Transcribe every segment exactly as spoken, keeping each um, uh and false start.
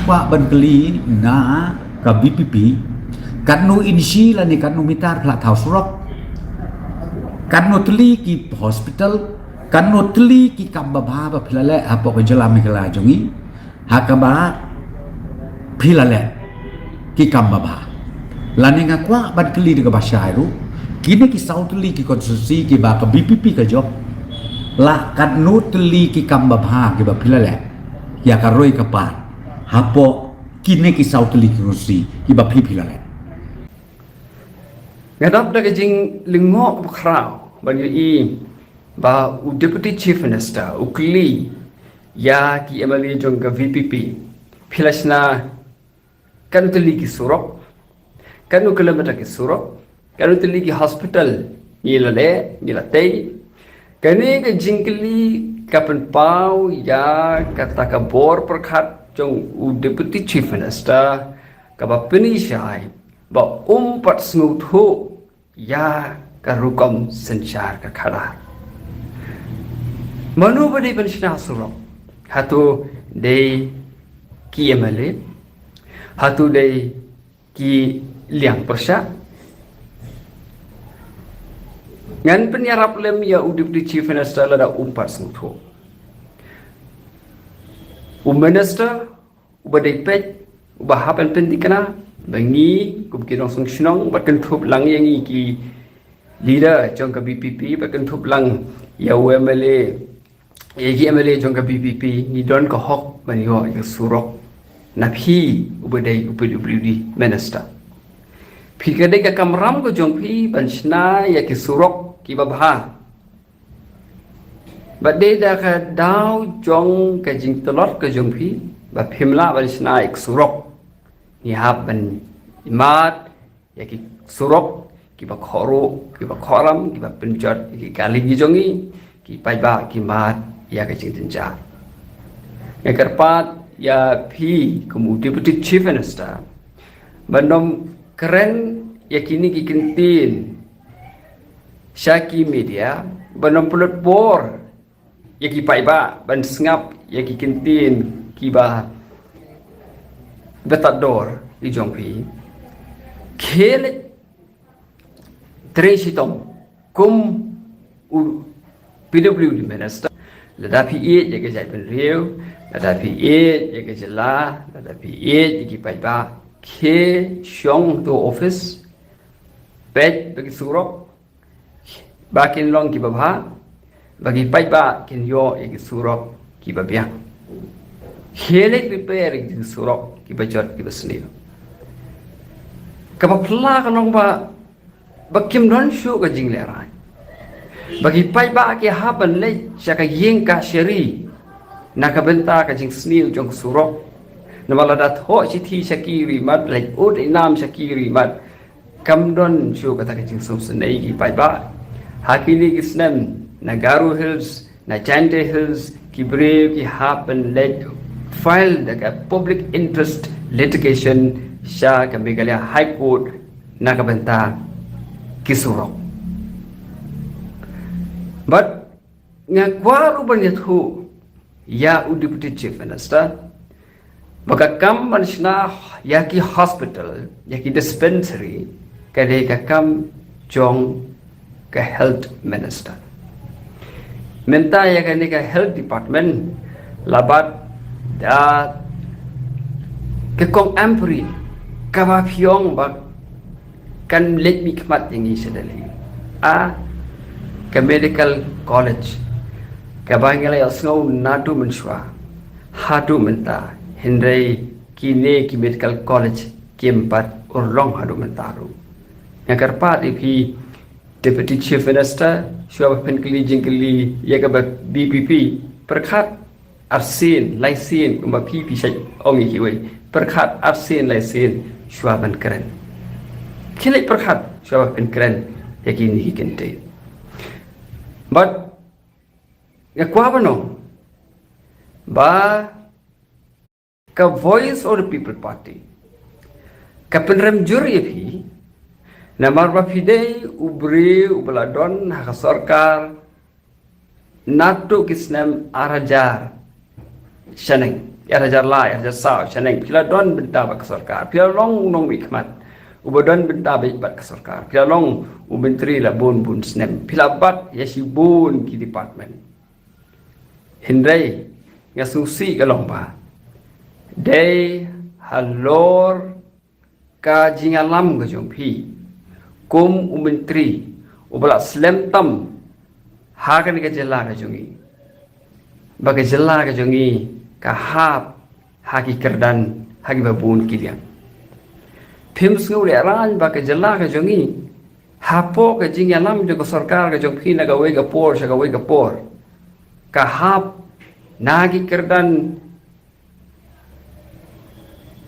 Kwah ban kylli na ka VPP, katno inshi lane katno mitar phi la thaw surok, katno tylli ki hospital, katno tylli ki kam babha ba phi la leh hapoh ka jylla Meghalaya jong ngi, ha kaba phi la leh ki kam babha. Lane nga kwah ban kylli da kaba shai ruh, kine ki saw tylli ki constituency kiba ka VPP ka jop, la katno tylli ki kam babha kiba phi la leh ïa ka roi ka par hapoh kine ki saw tylli ki constituency kiba phi phi la leh? Nga dap da ka jinglyngngoh kaba khraw ban ïohi ba u Deputy Chief Minister u kylli ïa ki MLA jong ka VPP, phi la shna katno tylli ki surok, katno kilometer ki surok, katno tylli ki hospital ngi la leh, ngi la tei. Kane ka jingkylli ka pynpaw ïa kata ka bor pyrkhat jong u Deputy Chief Minister kaba pynshai ba um pat sngewthuh ïa ka rukom synshar ka khadar. Mano ba dei ban shna surok? Hato dei ki MLA? Hato dei ki liang pyrshah? Ngan pynïarap lem ïa u Deputy Chief Minister lada um pat sngewthuh. U Minister uba dei peit, uba hap ban pynthikna ba ngi kum ki nongshong shnong, bad kynthup lang ïa ngi ki leader jong ka VPP, bad kynthup lang ïa u MLA, ïa ki MLA jong ka VPP, ngi don ka hok ban ïoh ïa ka surok na phi uba dei u PWD minister. Phi ka dei ka kamram ka jong phi ban shna ïa ki surok kiba bha. Bad dei da ka daw jong ka jingtlot ka jong phi ba phim lah ban shna ïa ki surok. Ngi hap ban mad ïa ki surok kiba khoro, kiba khoram, kiba pynjot ïa ki kali ki jong ngi, ki paidbah ki mad ïa ka jingtynjar. Nga kyrpad ïa phi kum u Deputy Chief Minister ban ym kren ïa kine ki ktien sha ki media, ban ym pynlut bor ïa ki paidbah ban sngap ïa ki ktien kiba btad dor ki jong phi. Khie leit trei shitom kum u PWD minister. Lada phi ïeit ïa ka jaitbynriew, lada phi ïeit ïa ka jylla, lada phi ïeit ïa ki paidbah, khie shong to office, peit ba ki surok ba kin long kiba bha, ba ki paidbah kin ïoh ïa ki surok kiba biang. Khie leit prepare ïa ki surok kiba jot kiba sniew. Kaba phylla ka long ba, ba kim don shuh ka jinglehrain. Ba ki paidbah ki hap ban leit sha ka ïing kashari na ka bynta ka jingsniew jong ka surok. Namar lada thoh shithi sha ki riewmat, leit ud inam sha ki riewmat, kam don shuh kata ka jingsngewsynei ki paidbah. Ha kine ki snem na Garo Hills, na Jaintia Hills, ki briew ki hap ban leit file da ka public interest litigation sha ka Meghalaya High Court na ka bynta ki surok. Bad nga kwah ruh ban ïathuh ïa u Deputy Chief Minister ba ka kam ban shna ïa ki hospital, ïa ki dispensary, ka dei ka kam jong ka health minister. Mynta ïa kane ka health department la bat da ka kong Ampareen, kaba phi ong ba kan leit mihkhmat ïa ngi sha Delhi. A, ka medical college kaba ngi la ïohsngew naduh mynshuwa haduh mynta, hynrei kine ki medical college kim pat urlong haduh mynta ruh. Nga kyrpad ïa phi Deputy Chief Minister, shuwa ba phin kylli jingkylli ïa kaba VPP, pyrkhat arsien laisien, kumba phi phi shait ong ïa kiwei, pyrkhat arsien laisien shuwa ban kren. Khie leit pyrkhat shuwa ba phin kren ïa kine ki ktien. Bad nga kwah ban ong ba ka Voice of the People Party ka pynrem jur ïa phi, namar ba phi dei u briew uba la don ha ka sorkar naduh ki snem ar hajar shaneng. Ar hajar lai, ar hajar saw shaneng, phi la don bynta bad ka sorkar, phi la long u nongmihkhmat uba don bynta bad ka sorkar, phi la long u myntri la bun bun snem, phi la bat ïa shibun ki department. Hynrei nga sngewsih ka long ba dei halor ka jingïalam ka jong phi kum u myntri uba la slem tam ha kane ka jylla ka jong ngi, ba ka jylla ka jong ngi ka hap ha ki kyrdan ha kiba bun ki liang. Phim sngewlehrain ba ka jylla ka jong ngi, hapoh ka jingïalam jong ka sorkar ka jong phi na kawei ka por sha kawei ka por, ka hap na ki kyrdan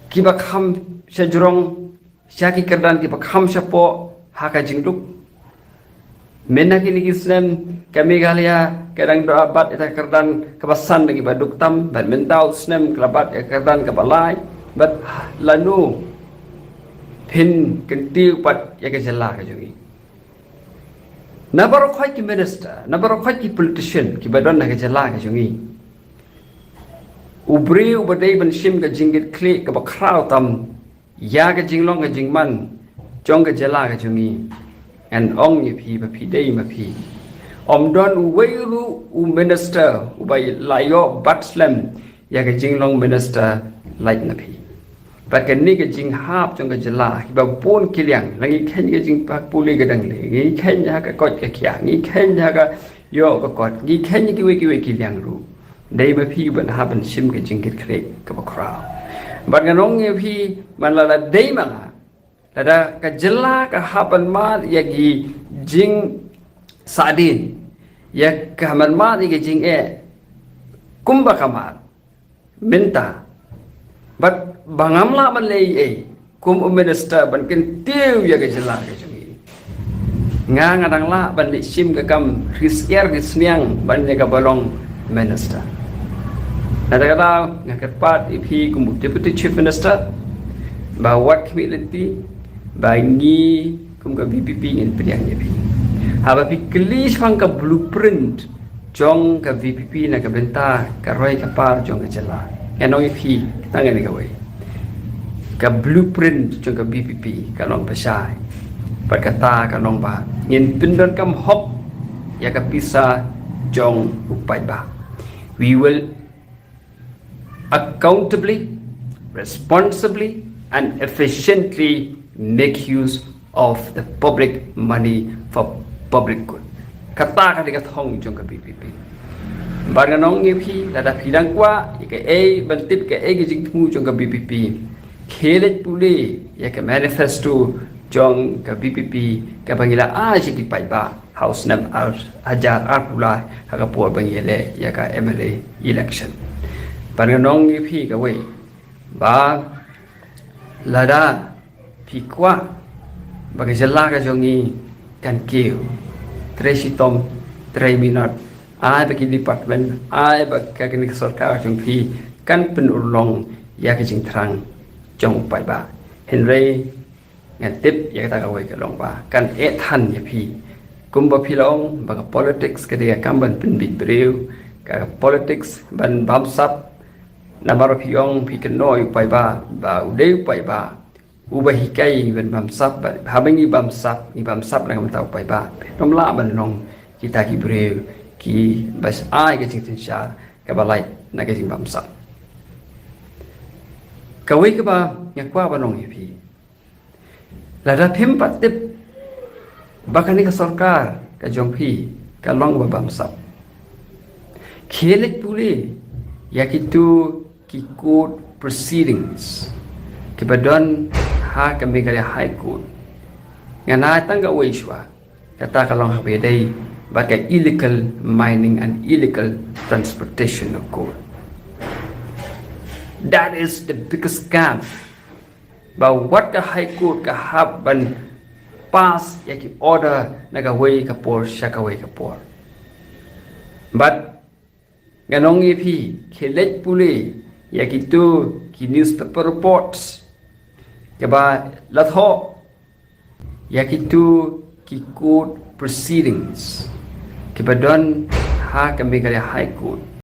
kiba kham shajrong sha ki kyrdan kiba kham shapoh ha ka jingduk. Mynta kine ki snem ka Meghalaya ka dang da bat ïa ka kyrdan kaba san da kiba duk tam, bad mynta u snem ka la bat ïa ka kyrdan kaba lai, bad lano phin kyntiew pat ïa ka jylla ka jong ngi? Na baroh khoit ki minister, na baroh khoit ki politician kiba don ha ka jylla ka jong ngi, u briew uba dei ban shim ka jingkitkhlieh kaba khraw tam ïa ka jinglong ka jingman jong ka jylla ka jong ngi, ngan ong ïa phi ba phi dei ma phi. Ym don uwei ruh u minister uba la ïoh bat slem ïa ka jinglong minister lait na phi. Bad kane ka jinghap jong ka jylla ha kiba bun ki liang, la ngi kheiñ ka jingpule ka dang leh, ngi kheiñ ha ka koit ka khiah, ngi kheiñ ha ka ïoh ka kot, ngi kheiñ ha kiwei kiwei ki liang ruh, dei ma phi ban hap ban shim ka jingkitkhlieh kaba khraw. Bad ngan ong ïa phi, man la la dei ma la, lada ka jylla ka hap ban mad ïa ki jingsahdien, ïa ka hap ban mad ïa ki jingeh kumba ka mad mynta, bad ba ngam lah ban leh ei ei kum u minister ban kyntiew ïa ka jylla ka jong ngi, nga nga dang lah ban leit shim ka kam ri syiar ri sniang ban ïa kaba long minister. Nangta ka daw nga kyrpad ïa phi kum u Deputy Chief Minister ba wat khmih lynti, ba ngi kum ka V P P ngin pdiang ïa phi. Haba phi kylli shaphang ka blueprint jong ka V P P na ka bynta ka roi ka par jong ka jylla, ngan ong ïa phi tang kane kawei. Ka blueprint jong ka V P P ka long ba shai, bad kata ka long ba ngin pyndonkam hok ïa ka pisa jong u paidbah. We will accountably, responsibly and efficiently make use of the public money for public good. Kata ka dei ka thong jong ka V P P. Bad ngan ong ïa phi, lada phi dang kwah ïa kaei ban tip kaei ka jingthmu jong ka V P P, khie leit pule ïa ka manifesto jong ka V P P kaba ngi la ai sha ki paidbah ha u snem ar hajar arphew lai ha ka por ba ngi leh ïa ka M L A election. Bad ngan ong ïa phi kawei, ba lada phi kwah ba ka jylla ka jong ngi kan kiew, trei shitom, trei minot, ai ba ki department, ai ba ka kane ka sorkar jong phi kan pynurlong ïa ka jingthrang jong u paidbah. Hynrei ngan tip ïa kata kawei ka long ba kan eh than ïa phi. Kumba phi la ong ba ka politics ka dei ka kam ban pynbit briew, ka politics ban bamsap. Namar phi ong phi kynnoh ïa u paidbah ba u dei u paidbah uba hikai ban bamsap, ba haba ngi bamsap, ngi bamsap na ka bynta u paidbah. Ngim lah ban long kita ki briew kiba ai ka jingsynshar kaba lait na ka jingbamsap. Kawei kaba nga kwah ban ong ïa phi, lada phim pat tip ba kane ka sorkar ka jong phi ka long ba bamsap, khie leit pule ïa kito ki court proceedings kiba don ha ka Meghalaya High Court. Ngan ai tang kawei shuwa, kata ka long haba ïadei bad ka illegal mining and illegal transportation of coal. That is the biggest scam. Ba wat ka High Court ka hap ban pass ïa ki order na kawei ka por sha kawei ka por. Bad ngan ong ïa phi, khie leit pule ïa kito ki newspaper reports kiba la thoh ïa kito ki court proceedings kiba don ha ka Meghalaya High Court.